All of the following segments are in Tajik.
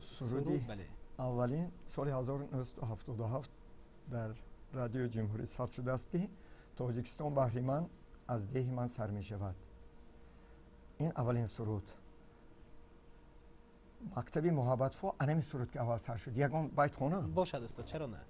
Суруди аввалин соли 1977 дар радиои ҷумҳурӣ сабт шудааст, ки Тоҷикистон баҳри ман аз деҳи ман сар мешавад. Ин аввалин суруд. Мактаби муҳаббатфо анами суруд ки аввал сар шуд. Ягон байт хонам? Бошад, устод, чаро на?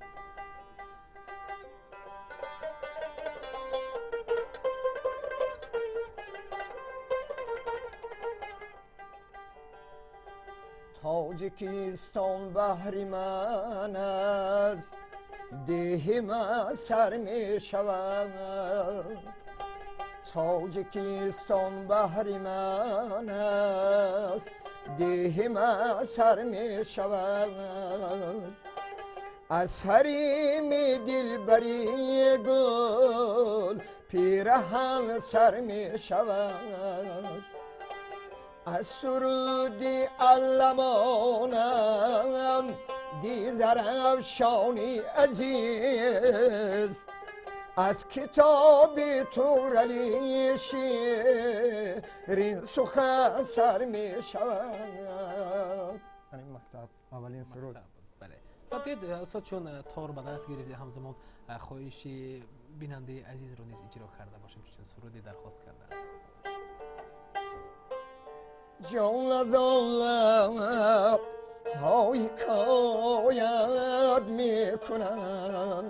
Тоҷикистон баҳри ман аз деҳи ман сар мешавад. Тоҷикистон баҳри ман аз деҳи ман сар мешавад. Аз ҳарими дилбари гул пираҳан сар мешавад. Аз суруди алламонам дизарафшони азиз, аз китоби турали ширин сухан сар мешавад. Ин мактаб аввалин суруд. Ва биёед, устод, чун тор ба даст гирифтед, ҳамзамон хоҳиши бинандаи азизро низ иҷро карда бошем, чун суруде дархост кардааст. Ҷон аз он лабҳо ҳикоят мекунад,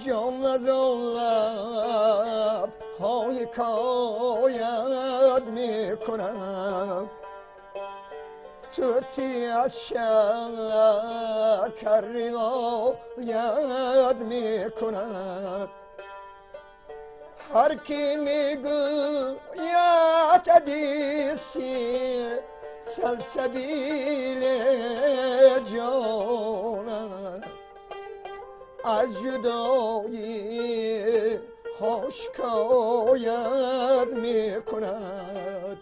ҷон аз он лабҳо ҳикоят мекунад. Тути аз шакар ривоят мекунад. Ҳар ки мегӯяд ҳадиси салсабили ҷонам, аз ҷудоӣ ҳо шикоят мекунад.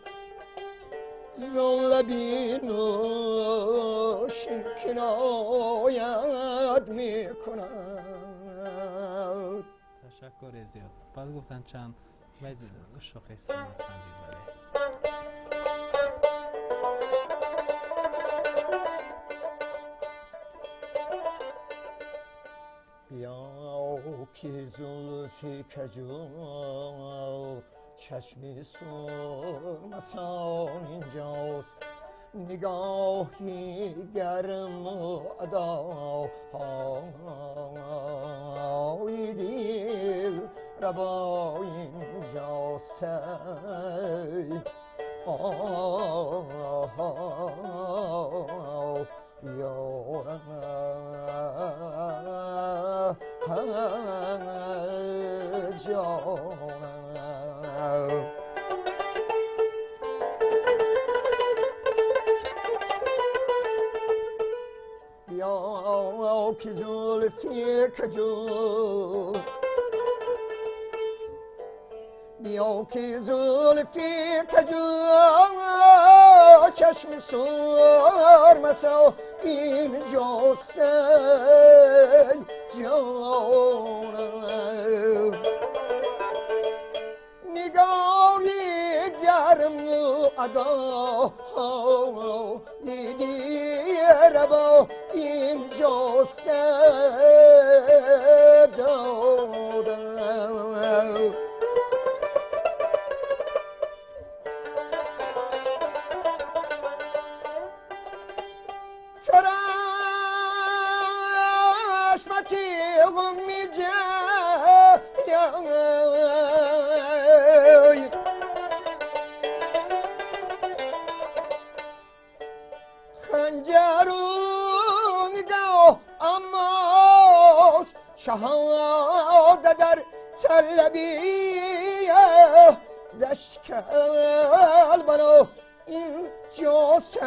Зон лаби нӯшин киноят мекунад. Ташаккури зиёд. Пас гуфтанд чанд байт ушшоқи самарқандӣ. Бале. Биё ки зулфи каҷу чашми сурмасон инҷост, нигоҳи гарму адоҳои дил рабо инҷост. Ёрам ҷонам, بیا که زلفی کجو، بیا که زلفی کجو چشم سرمسا اینجاست جانم. نگاهی گرم و ادای دیربا اینجاست دادم. کرشمتی غمی جای خنجرو نگاه اماس شهادت در طلبیه دشکل بنا اینجاست